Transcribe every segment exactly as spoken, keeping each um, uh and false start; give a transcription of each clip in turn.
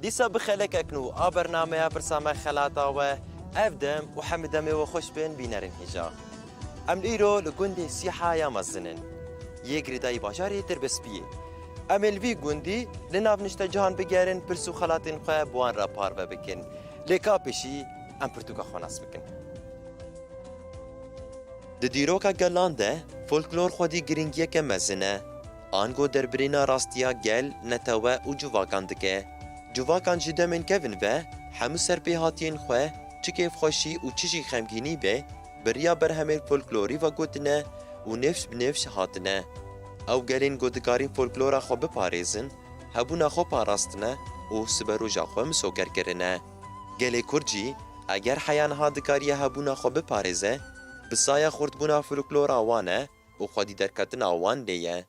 Dîsa bi xelekek nû a bernameya Pirsa Me Xelata we, ev dem û hemî demê we xweş bin bînerên hêja. Em li îro li gundê Sîha ya Mezin in. Yê girêdayî bajarê Tirbispiyê. Em ê li vî gundî li nav niştecahan bigerin, pirs û xelatên xwe bi wan re parve bikin. Lê ka pêşî em pirtûka xwe nas bikin. Di dîroka gelan de folklor xwedî girîngiyeke mezin e. Ango derbirîna rastiya gel, netewe û civakan dike. Civakan ji demên kevin ve hemû serpêhatiyên xwe, çi kêfxweşî û çi jî xemgînî be, bi riya berhemên folklorî ve gotine û nifş bi nifş hatine. Ew gelên ku dikarîn folklora xwe biparêzin, hebûna xwe parastine û siberoja xwe misoger kirine. Gelê Kurd jî eger heya niha dikariye hebûna xwe biparêze, bi saya xurtbûna folklora wan e û xwedî derketina wan lê ye.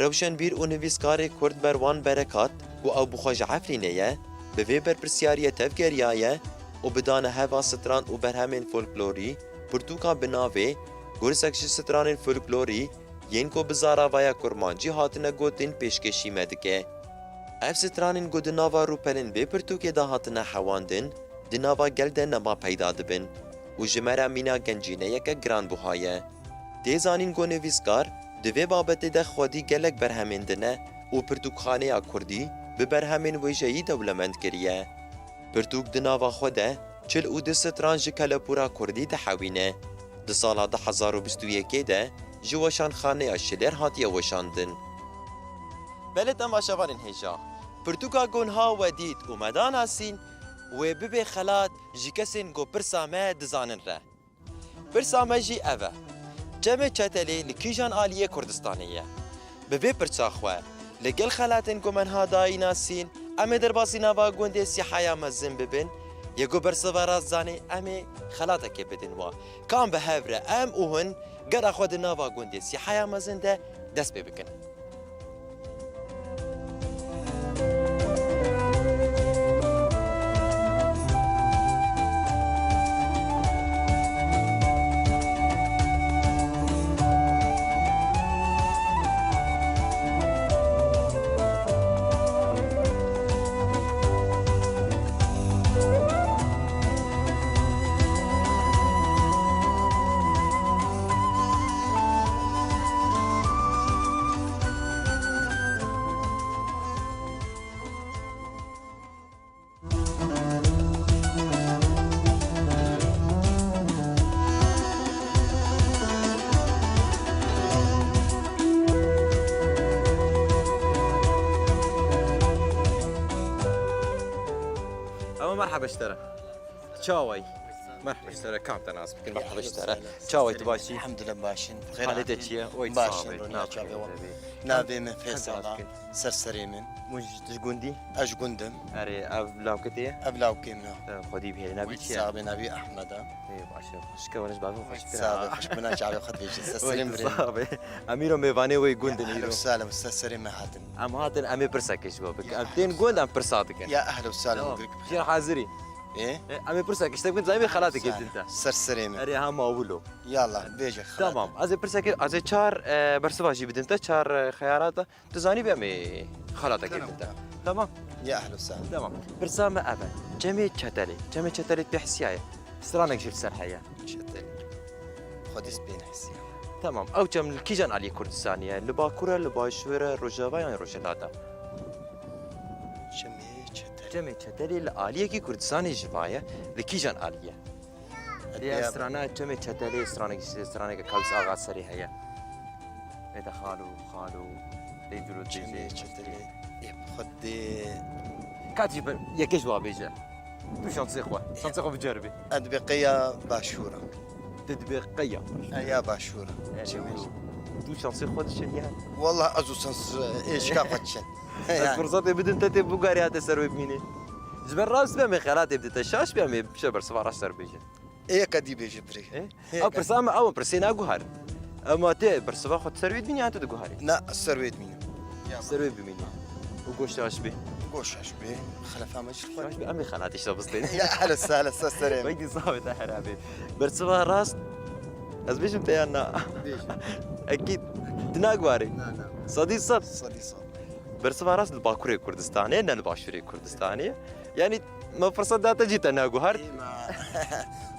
Rewşenbîr û nivîskarê Kurd Merwan Berekat, ku ew bi xwe ji Efrînê ye, bi vê berpirsyariyê tevgeriyaye û bi dane heva stran û berhemên folklorî, pirtûka bi navê Gursek ji Stranên Folklorî yên ku bi zaravaya kurmancî hatine gotin pêşkêşî me dike. Ev stranên ku di nava rûpelên vê pirtûkê de hatine hewandin, di nava gel de nema peyda dibin û ji me re mîna gencîneyeke giranbuha ye. Tê zanîn ku nivîskar di vê babetê de xwedî gelek berhemên dine û pirtûkxaneya kurdî bi berhemên wêjeyî dewlemend kiriye. Pirtûk di nava xwe de çil û du stran ji kelepûra kurdî dihewîne. Di sala du hezar û bîst û yekê de ji Weşanxaneya Şilêr hatiye weşandin. Belê temaşevanên hêja, pirtûka ku niha we dît û me da nasîn, wê bibê xelat ji kesên ku pirsa me dizanin re. Pirsa me jî ev e. Çemê Çetelê li kîjan aliyê Kurdistanê ye? Bi vê pirsa xwe, li gel xelatên ku me niha dayî nasîn, em ê derbasî nava gundê Sîhaya Mezin bibin, yê ku bersiva rast zanê, em ê xelatekê bidin wa. Kam bi hev re em û hûn gera xwe di nava gundê Sîhaya Mezin de dest pê bikin. Ama merhaba ji te re. Çaway. Merhaba ji te re, kam te nas bikin? Merhaba ji te re. Çaway, tu baş î? Elhamdulillah, baş in. Halê te çi ye? Oy, baş in, sağ ol. Rûnîya çavê we. Navê min Feysal e. Ser serê min. Hûn ji, ji gund î? Ez ji gund im. Erê, ev lawkê te ye? Ev lawkê min e. Xwedî bihêle. Navê çi ye? Sax be, navê Ehmed e. Ê, baş e. Xweşik e, wan ji bavê xweştir e. Sax be, xweşik bûna çavê xwe dibêjin. Ser serê min. Sax be. Em îro mêvanê wê gund in îro. Ehlen û sehlen, ser serê me hatin. Em hatin, em ê pirsekê ji bo bikin. Em tên gund, em pirsa dikin. Ya ehlen û sehlen. Tamam. Jî hazirî. Ê? Ê, em ê pirsekê ji te bikin, zanî xelatekê bidin te. Ser serê min. Erê, ha mawilo. Yallah, bêje xelat. Tamam. Ez ê pirsekê, ez ê çar, e, bersiva jî bidin te, çar, e, xeyarata. Tu zanî bê em ê xelatekê bidin te. Tamam. Ya ehlen û sehlen. Tamam. Pirsa me ev e. Çemê Çetelê. Çemê Çetelê pê hisiyaye. Stranek jî li ser heye. Çetelê. Xwedî spîn hisiya. Tamam. Ew çem li kîjan aliyê Kurdistanê ye? Li Bakur e, li Başûr e, Rojava yan Rojhilata? Çemê Çetelê. Çemê Çetelê li aliyekî Kurdistanê ji va ye. Li kîjan aliyê? Ê, ev strana Çemê Çetelê, stranek, straneke Kawis Axa serê heye. Ê de xalo, xalo, dê duro dê Çemê Çetelê. Ê, xwedê. Katî ji ber yekê ji wa bêje. Tu şansê xwe, şansê xwe biceribî. Ez dibê qeya başûr e. Tu dibê qeya başûr e. Qeya başûr e. Ê, çi bêjim? Tu şansê xwe dişên ya. Wallah ez û şans êşka xwe diçin. Ez firsatê bidim te tê bigarî hate ser wê bimînî. Ji ber rast be em ê xelatê bidin te, şaş be em ê şe bersiva rast ser bêjin. Ê, yeka dî bêje birê. Ê? Ew pirsa me, ew pirsê naguhar. Ema tê bersiva xwe ser wê dimînî yan tu diguharî? Na, ser wê dimînim. Ser wê bimînî. Û goşt şaş bê. Goşt şaş bê. Xelefa me ji xwe. Şaş bê, em ê xelatê şe bistêne. Ya, hele sale, se serê. Wekî sabe te herabê. Bersiva rast. Ez bêjim te yan na. Bêje. Ekîd. Tu naguharî? Na, na. Sedî sed. Sedî sed. Bersiva rast li Bakurê Kurdistanê, ne li Başûrê Kurdistanê. Yanî me firset da te jî te neguhart.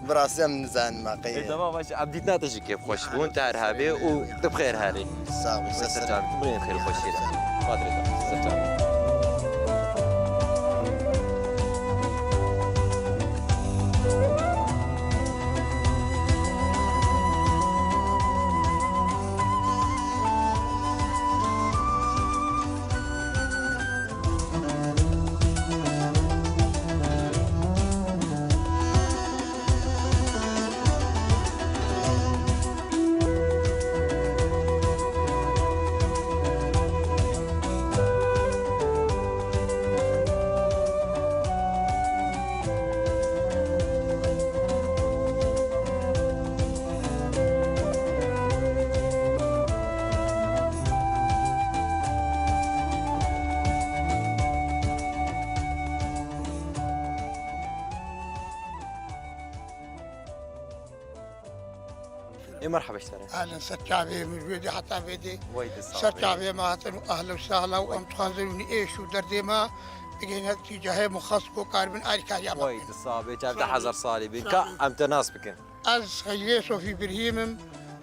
Bi rastî em nizanin me qey. Ê, temam, baş, em dîtina te jî kêfxweş bûn, te her hebê û tu bi xêr herî. Sağ ol, ser çavê. Bûyên xêr xweşî de. Xatirê te. Ser çavê. Ê, merhaba ji te re. Ehlen, ser çavê min ji wê dê heta vê dê. Wey, tu sax bî. Ser çavê me hatin û ehlen û sehlen û em dixwazin wî êş û derdê me bigihîne tî cihê muxas ku karibin alîkariya me bikin. Wey, tu sax bî, çav te hezar salî bin. Ka em te nas bikin. Ez Xeyrê Sofî Birhîm im,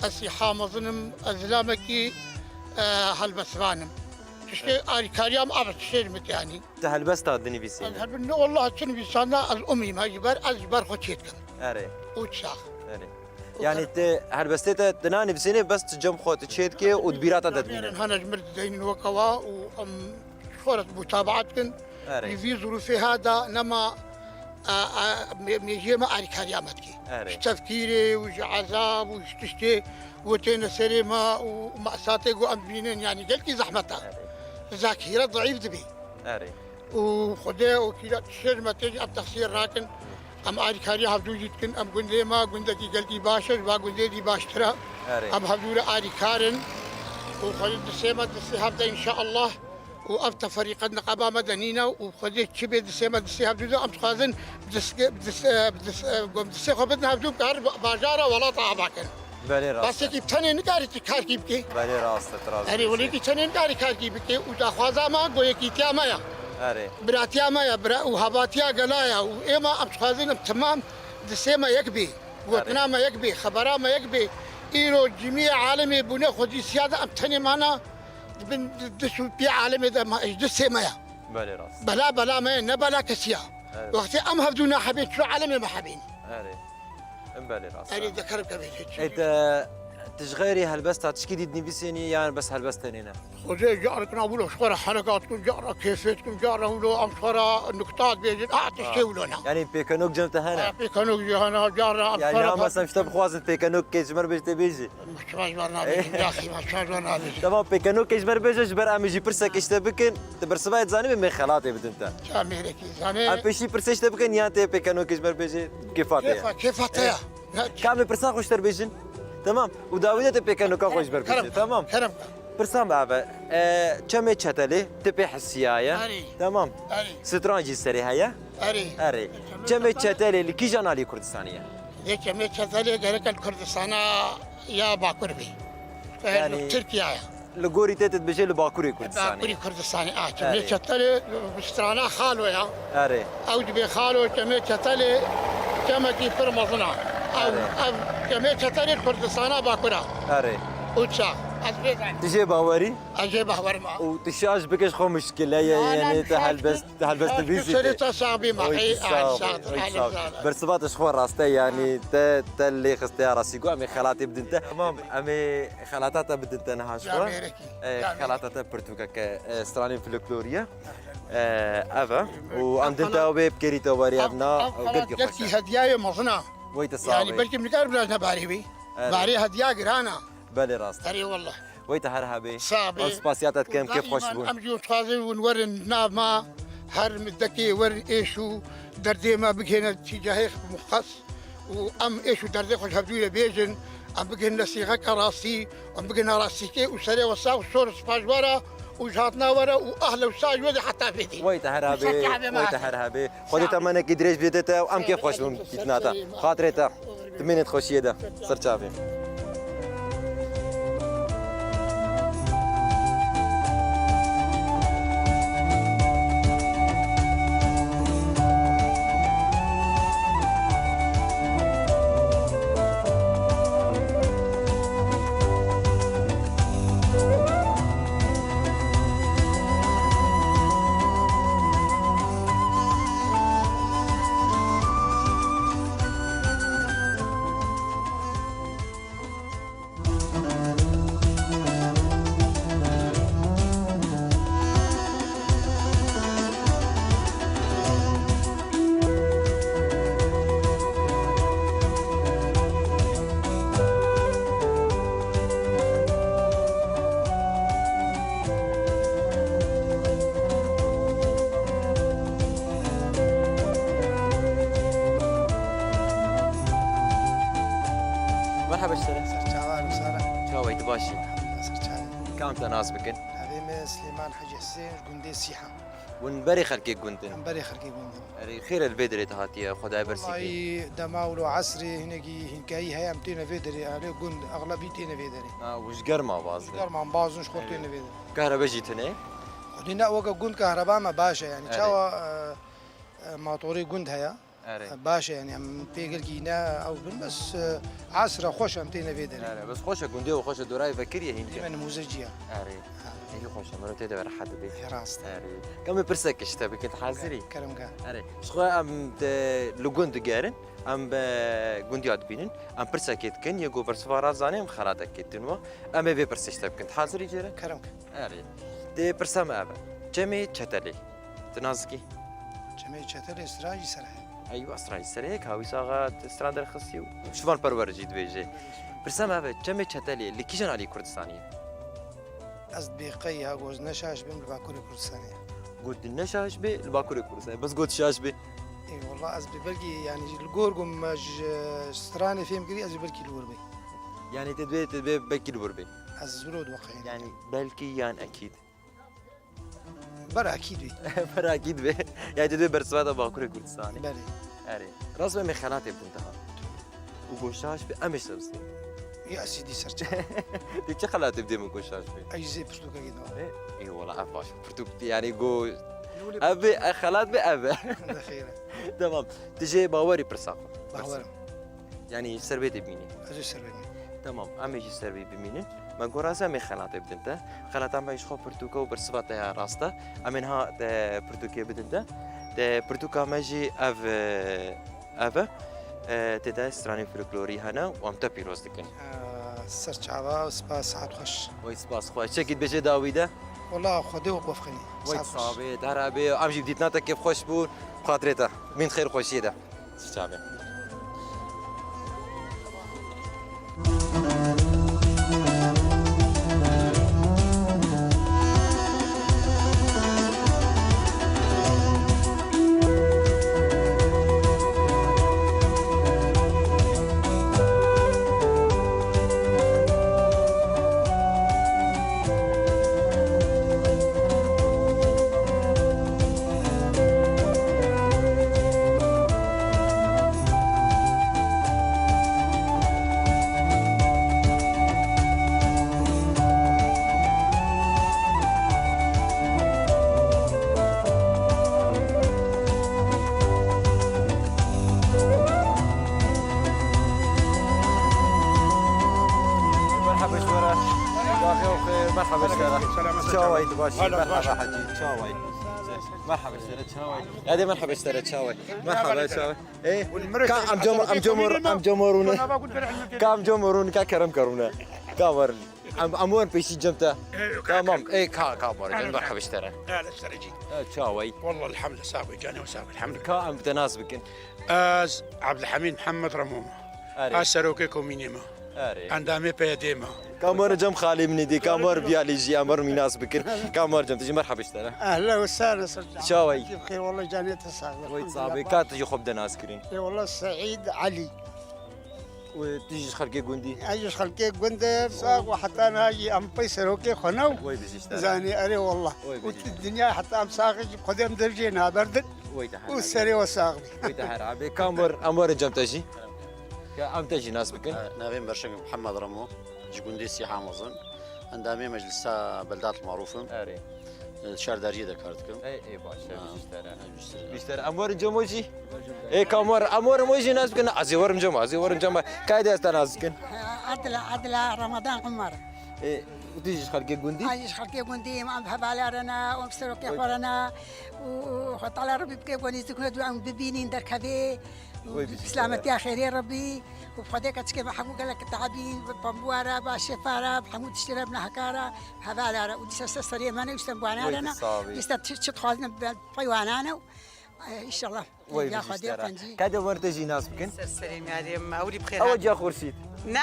ez sîha mezin im, ez zilamekî, e, helbestvan im. Tiştê alîkariya me ev e, tiştê min yanî. Te helbesta dinivîsîne? Ez helbest, ne, wallah çi nivîsanda ez umîm, he, ji ber ez ji ber xwe çêdikim. Erê. Û çax. Erê. Yanî te helbestê te, te nanivîsîne, bes tu cem xwe tu çêdikê û di bîra te de dimîne. Hene ji mir dideynin wek ewa û em ji xwe re mutabaat dikin. Erê. Li vî zirûfê ha da nema, a, a, mê-, mêjiyê me alîkariya me dikê. Erê. Ji tefkîrê û ji ezab û ji tiştê ku têne serê me û mesatê ku em dibînin, yanî gelkî zehmet e. Erê. Zakîre zeîf dibî. Erê. Û Xwedê û kîra tiştê ji me tê jî em texsîr nakin. Em alîkariya hevdû jî dikin. Em gundê me gundekî gelkî baş e, ji va gundê dî baştir e. Erê. Em hevdû re alîkar in. Û Xwedê distê me distê hev de înşeallah. Û ev teferîqet niqaba me de nîne û Xwedê çi bê distê me distê hevdû de em dixwazin dis-, dis-, dis-, gom distê xwe bidin hevdû, kar ba-, bajara welata ava kin. Belê rast e. Basekî tenê nikarî tu karkî bikê. Belê rast e, tu rast dibêjî. Erê, welekî tenê nikarî karkî bikê û daxwaza me go yekîtiya me ya. Erê. Biratiya me ya, bira-, û havatiya gela ya û êma em dixwazin em temam distê me yek bê. Erê. Gotina me yek bê, xebera me yek bê. Îro cimiyê alemê bûne xwedî siya de em tenê mana di bin di-, dis û pê alemê de ma ji distê me ya. Belê rast. Bela bela me ye, ne bela kesî ya. Erê. Wextê em hevdû nahebên, çilo alemê me hebên? Erê. Em belê rast. Erê, dekerim kevê çi. Ê, te, tu ji xeyrî helbesta tişkî dî dinivîsênî yan bes helbest tenê ne? Xwedê carekina wilo ji xwe re herekat dikim, cara kêfê dikim, cara wilo em ji xwe re nukta dibêjin, a tiştê wilo ne. Yanî pêkenok cem te hene? Ha, pêkenok jî hene, cara em ji xwe re. Yanî ha mesela ji te bixwazin pêkenokê ji me re bêjî, tê bêjî? Çima ji ber nabêjim, yaxî, me çima ji ber nabêjim. Tamam, pêkenokê ji ber bêje, ji ber em ê jî pirsek ji te bikin. Tu bersiva yê dizanî, em ê xelatê bidin te. Ça mêrekî zanê. Em pêşî pirsê ji te bikin, yan tê pêkenokê ji ber bêje, kêfa te ye. Kêfa, kêfa te ye. Ka em ê pirsa xwe ji te re bêjin. Tamam. Û dawî de tê pêkenoka xwe ji ber bêje. Kerem, tamam. Kerem. Pirsa me ev e. E, çemê Çetelê, tu pê hisiyaye. Erê. Tamam. Erê. Stran jî serê heye. Erê. Erê. Çemê Çetelê li kîjan alî Kurdistanê ye? Yê çemê Çetelê gerek li Kurdistana ya Bakur bî. Yanî Tirkiye ye. Li gorî te, tu dibêje li Bakurê Kurdistanê. Bakurê Kurdistanê, a, çemê Erê. Çetelê bi strana Xalo ya. Erê. Ew dibê Xalo, çemê Çetelê çemekî pir mezin e. Ew, Erê. Ev çemê Çetelê Kurdistana Bakur e. Erê. Û çax. Ez vê zanîm. Tu jê bawerî? Ez jê bawer me. Û tu şaş bike ji xwe muşkile ye, Na, na, yanî te muşkile helbest, te helbest dibîsî. Serê te sax bî, ma. Oy, ey, tu ay, sax sax, bî, oy, tu ay, sax bî. Sax. Bersiva te ji xwe raste, yanî te, te lê xiste ya rastî ku em ê xelatê bidin te. Tamam, em ê xelata te bidin te niha ji xwe. Ya mêrekî, e, ya mêrekî. Xelata te pirtûkeke, e, stranên folklorî ye. E, ev e. Û em din te wê bi kêrî te werî ev na, ev gelkî xweş e. Gelkî hediyayê mezin e. Wey te sax bî. Yanî belkî min kar biraz ne barê wî. Evet. Barê hediya giran e. Belê rast e. Erê wallah. Wey te her hebê. Sax bê. Em spasiya te dikin, kêf xweş bû. Em jî dixwazin hûn werin nav me, her mizdekê werin êş û derdê me bigihêne tîcahê muxas û em êş û derdê xwe ji hevdû re bêjin, em bigihîne sîxeke rastî, em bigihîne rastîkê û serê we sax û sor û spas ji we re û ji hatina we re û ehle û sahil we de heta vê dê. Wey te her hebê, wey te her hebê. Xwedê temenekî dirêj bide te û em kêf xweş bûn dîtina te. Xatirê te. Timênê di xweşiyê de. Ser çavê. Başî. Elhamdulillah, ser çavê. Kam te nas bikin? Navê me Silêman Hecî Hisên, ji gundê Sîha. Hûn berê xelkê gund in? Em berê xelkê gund in. Erê, xêr e li vê derê te hatiye, Xwedayê bersî kî. Wellahî dema wilo esrê hinekî hînkayî heye, em têne vê derê, erê gund, exlebî têne vê derê. Ha, û ji germa baz Ji germa em baz in, ji xwe Erê. têne vê derê. Kahrebe jî tune? Xwedî ne weke gund kahreba me baş e, yanî Erê. çawa, e, e, matorê gund heye. Erê. Baş e, yanî em pê gelkî ne ew bin, bes, e, esra xweş e, em têne vê derê. Erê, bes xweş e, gundê û xweş e, dorayê vekiriye hîn Dîme nimûze ciya. Erê. Ha. Ê, xweş e, mero tê de rehet dibê. Ê, rast e. Erê. Ka em pirsek ji te bikin, hazirî? Kerem ke. Erê. Ji xwe em de li gund digerin, em be gundiya dibînin, em pirsekê dikin, yê ku bersiva razanê em xelatekê dikin we. Em ê vê pirsê ji te bikin. Hazirî cêre? Kerem ke. Erê. Dê pirsa me ev e. Çemê Çetelê. Tu nas dikî? Çemê Çetelê stran jî ser heye. Eywa, stran jî ser heye, ka wî saxa stran derxistî û şivan perwer jî dibêje. Pirsa me ev e, Çemê Çetelê li kîjan alî Kurdistanê ye? Ez dibê qey ha goz ne şaş bim li Bakurê Kurdistanê ye. Got ne şaş bê li Bakurê Kurdistanê, bes got şaş bê. Ê, wallah ez bi belkî, yanî li gor ku me ji stranê fêm kirî, ez ê belkî li wir bê. Yanî te dibê, te dibê belkî li wir bê. Ez wilo diweqeyim. Yanî belkî yan ekîd. Ber ekîd bê. Ber ekîd bê. Yanî tu dê bersiva da Bakurê Kurdistanê. Belê. Erê. Rast be em ê xelatê bidin te ha. Û goşaş be em ê şevsê. Ya sîdî serçe. Tu çi xelatê bidê min goşaş be? Ey zê pirtûkekî da. Ê, ê wala ev baş. Pirtûk yanî go-, Nûlê ev be, e, xelat be ev be. Ne xêr e. Tamam. Tu jê bawerî pirsa xwe. Bawer im. Yanî ser vê dê bînî. Ez ê ser vê bînim. Tamam, em ê jî ser vê bimînin. Me got rast em ê xelatê bidin te. Xelata me ji xwe pirtûka û bersiva te ya rast e. Em ê niha te pirtûkê bidin te. Te pirtûka me jî ev, e, ev e. E, tê de stranên folklorî hene û em te pîroz dikin. E, ser çava û spas, saet xweş. Wey spas xwe. Çekî dibêje dawî de? Wala Xwedê wek wefqinî. Wey Saet xweş. Sabê, derabê, em jî dîtina te kêf xweş bû. Xatirê te. Bîn xêr xweşiyê de. Çavê. Merhaba ji we re. Daxê oxê, merhaba ji te re. Selamet, Çawayî, tu baş î? Hala Merhaba baş. Hecî, çawayî. Merhaba ji te re, çawayî. Hadi merhaba ji te re, çawayî. Merhaba, çawayî. Ê, ka amca mo-, amca mo-, amca mo rûne. Ka amca mo rûne, ka kerem ke rûne. Ka werin. Em, em werin pêşî cem te. Ê, ka Tamam. Ê, ka, ka werin. Merhaba ji te re. Ê, li ser cî. Ê, çawayî. Wallah elhamdulillah, sax bî, canê we sax bî, elhamdulillah. Ka em te nas bikin. Ez Abdulhamid Mihemed Remo me. Erê. Ez serokê komînê me. Erê. Endamê P Y D'ê me. Kamar cem xalê min ê dê, kamar biyalê jî, em ber mînas bikin. Kamar cem, tu jî merhaba ji te re. Ehlen we sehlen ser. Çawayî? Xêr, wala canê te sax be. Wey sabê, ka tu jî xwe bide nas kirin. Ê wala Seîd Elî. Û tu jî ji xelkê gundî? Ez jî ji xelkê gund im, sax û heta niha jî em pey serokê xwe ne. Wey bijî ji te re. Zanî, erê wala. Wey bijî. Û tu dinya heta em saxê jî Xwedê em dev jê naberdin. Wey te her Û abi. Serê we sax bî. Wey te her abi. Kamar, em werin cem te jî. Ya em te jî nas bikin. Navê min Berşeng Mihemed Remo, ji gundê Sîha Mezin. Endamê Meclisa Beldat Marûf im. Erê. Li şardariyê de kar dikim. Ey, ey, baş e, Ha. Bijî ji te re. Bijî ji te re. Bijî ji te re. Em werin cem we jî. Ê, kamar, em werin we jî nas bikin. Ez ê werim cem we, ez ê werim cem we. Kayde ez te nas bikin. Adila, Adila Ramadan Umar. Ê, tu jî ji xelkê gundî? Ay, ji xelkê gundî, em hevalê re ne, em serokê Oy. Xwe re ne. Û, û Xwedê Teala Rebî bike ku nêzîk ne, em bibînin, derkevê. Wey bijî ji te re. Silametiya xêrê Rebî û Xwedê keçikê me hemû gelek teabîn, bi pembûa re, bi şêfa re, bi hemû tiştê re, bi neheka re, bi hevala re û dîsa ser serê me ne û ser wana Wey re ne. Dîsa çi, çi dixwazin bi pey wana ne û, e, înşallah. Wey bijî ji te re. Qencî. Ka de wer te jî nas bikin. Ser serê me, ewilî bi xêr Ewa hat. Ciya Xurşîd. Ne.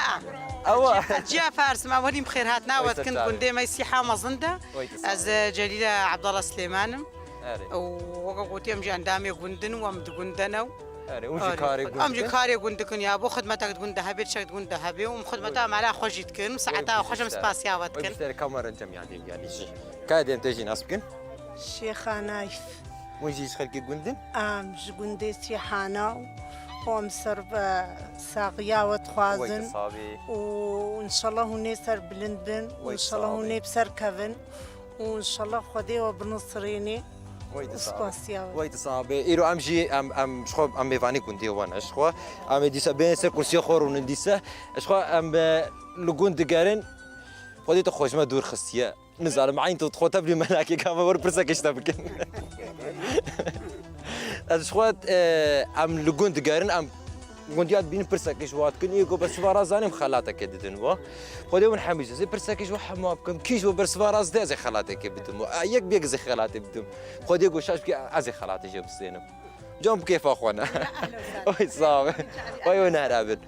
Ewa. Ciya Fars me, ewilî bi xêr hat. Nawe dikin gundê me Sîha Mezin de. Wey dîsa. Ez, e, Celîle Abdallah Silêman im. Erê. Û weke gotiye em jî endamê gund in û em di gund de ne û Erê, hûn jî karê gund dikin? Em jî karê gund dikin ya. Bo xidmetek di gund de hebe, tiştek di gund de hebe. Û em xidmeta mala xwe jî dikin. Saeta xwe jî em spasiya we dikin. Wê bişterê kamera cem yadê bî yanî jî. Ka dêm te jî nas bikin? Şêxa Nayf. Hûn jî ji xelkê gund in? Em ji gundê Sîhana û em ser ve saxiya we dixwazin. Weyt sabê. Û înşallah hûn ê ser bilind bin. Û înşallah hûn ê bi ser kevin. Û înşallah Xwedê we binusirênê. Wey di sabe. Spasiya we. Wey di sabe. Îro em jî em, em ji xwe em mêvanî gundê we ne. Ji xwe em ê dîsa bên ser kursiya xwe rûnin dîsa. Ji xwe em, e, li gund digerin. Xwedê te xwe ji me dûr xistiye. Nizanim eyn tu xwe tevlî melakê ka me wer pirsek işte bikin. Ez ji xwe, e, em li gund digerin, em gundiya dibînin pirsekê ji wa dikin, ê ku bersiva re zanim xelatekê didin wa. Xwedê hûn hemî ji zê pirsekê ji wa hema bikim, kî ji wa bersiva re zidê ez ê xelatekê bidim wa. E, yek bi yek zê xelatê bidim. Xwedê ku şaş bike ez ê xelatê jê bistênim. Can bi kêfa xwe ne. Oy sağ ol. Oy oy nehra bin.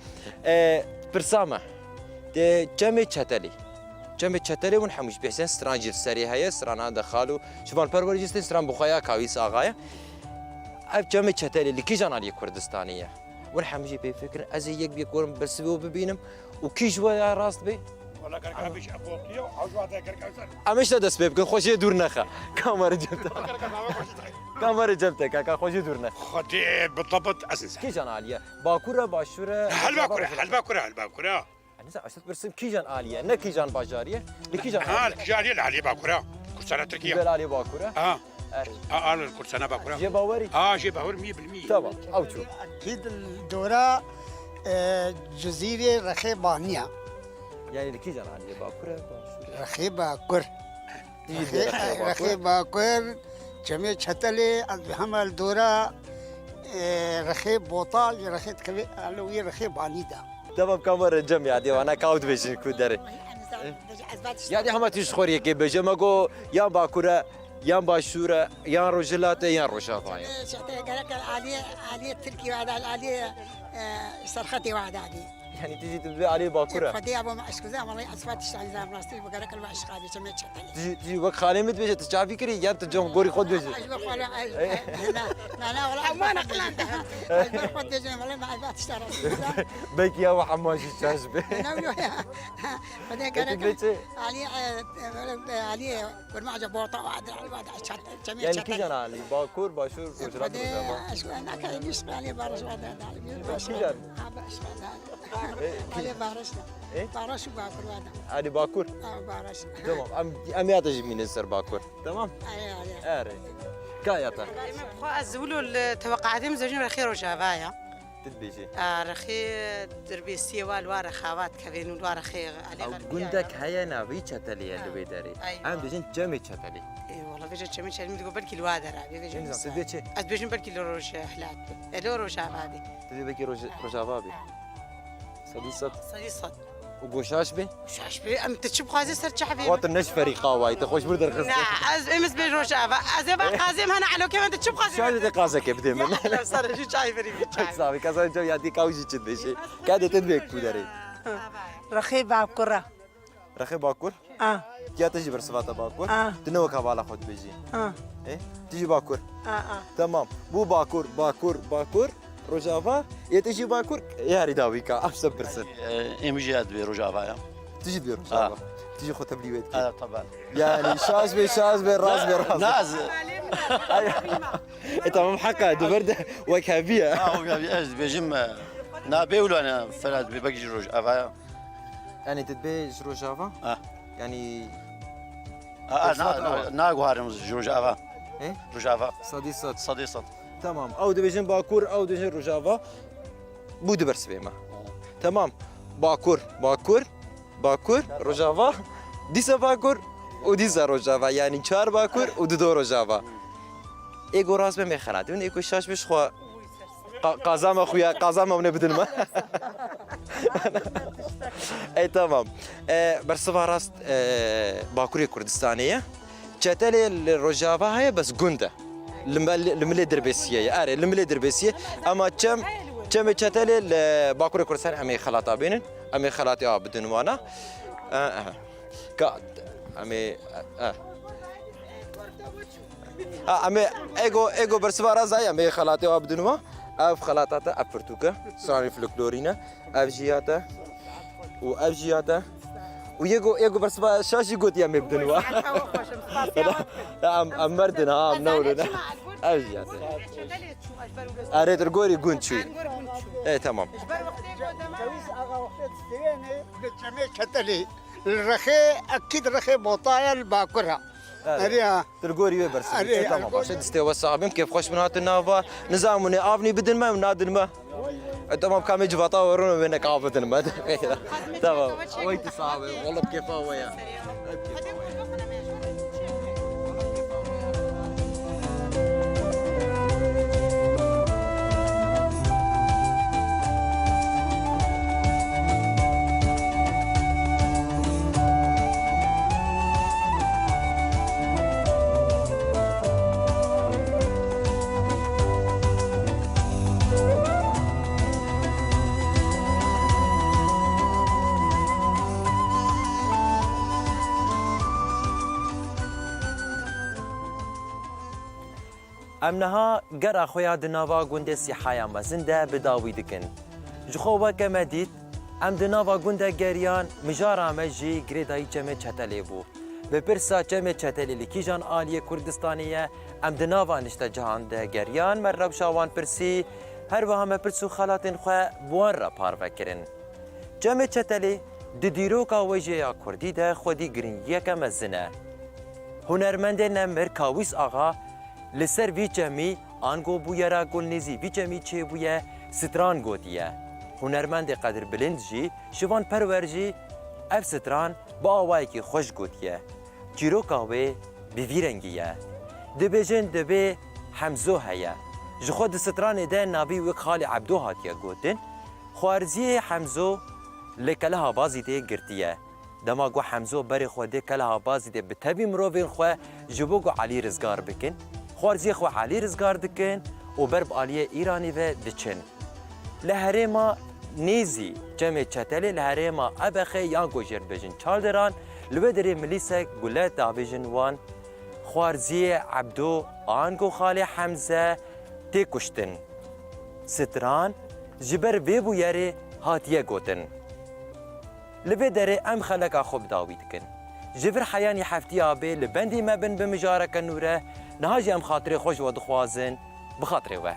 E, pirsa me. De çemê çetelî. Çemê çetelê hûn hemû ji behsên stran jî li serê heye, strana de xalo. Şivan perwer jî stê stran bi xwe ya kawî saxaye. Ev çemê çetelê li kîjan aliyê Kurdistanê ye? Hûn hemû jî pê fikir in, ez ê yek bi yek werim bersivê we bibînim û kî ji we ya rast bê? Wala gerek abi ji epotiyo, ew ji wate gerek ew ser. Em işte dest pê bikin, xwe jê dûr nexe. Kamera cem te. Gerek abi xwe jê. Kamera cem te, kaka, xwe jê dûr nexe. Xwedê bi tabit ez nizam. Kîjan aliye? Bakur e, başûr e? Hel bakur e, hel bakur e, hel bakur e. Nizam, ez pirsim kîjan aliye, ne kîjan bajarî ye, li kîjan aliye? Ha, li kîjan aliye, li aliyê bakur e. Kursana Tirkiye. Li aliyê bakur e? Ha. Er. Ha, al kursana bakur e. Jê bawerî? Ha, jê bawer mî bil mî. Tamam, ew çû. Kî dil dora, e, Cizîrê Rexê Baniya. Yani li kîjan aliye bakur e, başûr e? Rexê bakur. Rexê, Rexê bakur. Rexê bakur, çemê çetelê, ez hema li dora, e, Rexê Bota, ji Rexê dikeve, alo wî Rexê Banî de. Tamam, kamera cem ya, dêwana ka ew dibêjin ku derê. Ya dê hema tu ji xwe yekê bêje, me go yan bakur e, yan başûr e, yan rojhilat e, yan rojava ye. Çete gerek aliyê, aliyê Tirkî ve de, aliyê, e, Serxetê ve de. Yani tu jî tu dibê aliyê bakur e. Xwedê ya bo me eşkuze, ama ez xwe tişta nizam rastî, bu gerek el ve eşka dê çemê çetelî. Tu jî, tu jî wek xalê min dibêje, tu çavî kirî, yan tu cem gorî xwe dibêje? Ez bi xwe, ez, na, na, wala. Hema naqlan de. Ez bi xwe dibêje, wala me ez bi tişta rastî. Belkî ya we hema jî şaş be. Ne, yok ya. Xwedê gerek. Peki, aliyê, e, e, böyle, e, aliyê, kurmaca bota ve de, çemê çetelî. Yani kîjan alî? Bakur, başûr, rojhilat, rojava? Xwedê, ez bi naka, nîş aliyê barış ve de, aliyê barış. Kîjan? Ha, barış ve de. E, kî- Aliyê barış de. E? Barış û bakur ve de. Alî bakur? Ha, barış. Tamam. Em, em ya te jî mînin ser bakur. Tamam? Aliyê, aliyê. Erê. Ka ya te? Xwe ez wilo li teweqaatê min zewjîm rexê rojava ya. Tu dibêjî? A, rexê dirbêsiyê wa li wa rexavat kevên û li wa rexê alê. Ew gundek heye navê çetelê ye li wê derê. Em dibêjin çemê çetelê. Ê, wala vêje çemê çetelê min digo belkî li wa dera bê, vêje. Nizam, tu dibê çi? Ez dibêjim belkî li roj hilat bê. E, li rojava bê. Tu dibê belkî roj-, rojava bê. Sedî sed. Sedî sed. Û goşaş bê? Goşaş bê, em tu çi bixwazî ser çavê. Wa tu ne ji ferîqa wayî, tu xweş bir derxist. Na, ez, em ez bê rojava. Ez ê va qazê em hene elokê, em tu çi bixwazî? Şaş de qazekê bidê min. Ya, ser jî çay verî bir çay. Savi, ka sen çay ya dî kaw jî çi dibêjî. Ka de te dibê ku derê. Rexê Bakur e. Rexê Bakur? A. Ya te jî bersiva te Bakur? A. Tu ne wek hevala xwe dibêjî? A. E? Tu jî Bakur? A, a. Tamam. Bu Bakur, Bakur, Bakur. Rojava, yê te jî Bakur, yê herî dawî ka, ev se pirsin. E, em jî ya dibê Rojava ya. Tu jî dibê Rojava. Ha. Tu jî xwe tevlî wê dikî. Ha, taban. Yani şaş be, şaş be, rast be, rast be. Naz. Ay. E, tamam, heqa, di ber de wek hevî ye. Ha, wek hevî, ez dibêjim, e, na bê wilo ne, Ferhat bê, belkî ji Rojava ya. Yani tu dibê ji Rojava? Ha. Yani Ha, na, na, naguharim ji Rojava. He? Rojava. Sedî sed. Sedî sed. Tamam. Ew dibêjin Bakur, ew dibêjin Rojava. Bû di bersivê me. Tamam. Bakur, Bakur, Bakur, Rojava. Dîsa Bakur û dîsa Rojava. Yani çar Bakur û dido Rojava. Ê ku rast be me xelatî bin, ê ku şaş be ji xwe. Qa-, qaza me xuya, qaza me hûn ê bidin me. Ey, tamam. E, bersiva rast, e, Bakurê Kurdistanê ye. Çetelê li Rojava heye, bes gund e. Li me-, li milê Dirbêsiyê ye. Erê, li milê Dirbêsiyê. Ama çem, çemê Çetelê li Bakurê Kurdistanê em ê xelata bînin. Em ê xelatê a bidin wana. E, e. Ka, em ê, e, e. Ha, em ê ego, ego bersiva rast dayî, em ê xelatê wa bidin wa. Ev xelata te, ev pirtûk e, stranê folklorî ne. Ev jî ya te. Û ev jî ya te. Û yê ku, yê ku bersiva şaş jî gotiye me bidin wa. Em, em merdin ha, em newrin. Ev jî ya te. Erê, tu li gorî gund çûyî. Ê, tamam. Li Çemê Çetelî, li Rexê, ekîd Rexê Botaya li Bakur e. Erê. Erê ha. Tu li gorî wê bersiv. Erê, Tamam, baş e. Distê we sax bin, kêfxweş bin hatin nava. Nizam hûn ê avnî bidin me, nadin me. E, tamam, kamê civata we rûn wê nek av bidin me. Tamam. Wey tu sax bin. Wala kêfa we ya. Em niha gera xwe ya di nava gundê Sîhaya Mezin de bi dawî dikin. Ji xwe weke me dît, em di nava gundê geriyan, mijara me jî girêdayî Çemê Çetelê bû. Bi pirsa Çemê Çetelê li kîjan aliyê Kurdistanê ye, em di nava niştecahan de geriyan, me rewşa wan pirsî, her wiha me pirs û xelatên xwe bi wan re parve kirin. Çemê Çetelê di dîroka wêjeya kurdî de xwedî girîngiyeke mezin e. Hunermendê nemir Kawîs Axa li ser vî çemî, ango bûyera ku li nêzî vî çemî çêbûye, stran gotiye. Hunermendê qedirbilind jî Şivan Perwer jî ev stran bi awayekî xweş gotiye. Çîroka wê bi vî rengî ye. Dibêjin divê Hemzo heye. Ji xwe di stranê de navî wek xalê Ebdo hatiye gotin. Xwarziyê Hemzo li Keleha Bazîdê girtiye. Dema ku Hemzo berê xwe dê Keleha Bazîdê bi tevî mirovên xwe ji bo ku Elî rizgar bikin, xwarziyê xwe Elî rizgar dikin û ber bi aliyê Îranê ve diçin. Li herêma nêzî Çemê Çetelê, li herêma Ebexê yan ku jê re dibêjin Çalderan, li wê derê milîsek gule davêjin wan, xwarziyê Ebdo ango xalê Hemze tê kuştin. Stran ji ber vê bûyerê hatiye gotin. Li vê derê em xeleka xwe bi dawî dikin. Ji vir heyanî heftiya bê li bendî me bin bi mijareke nû re, niha jî em xatirê xwe ji we dixwazin, bi xatirê we.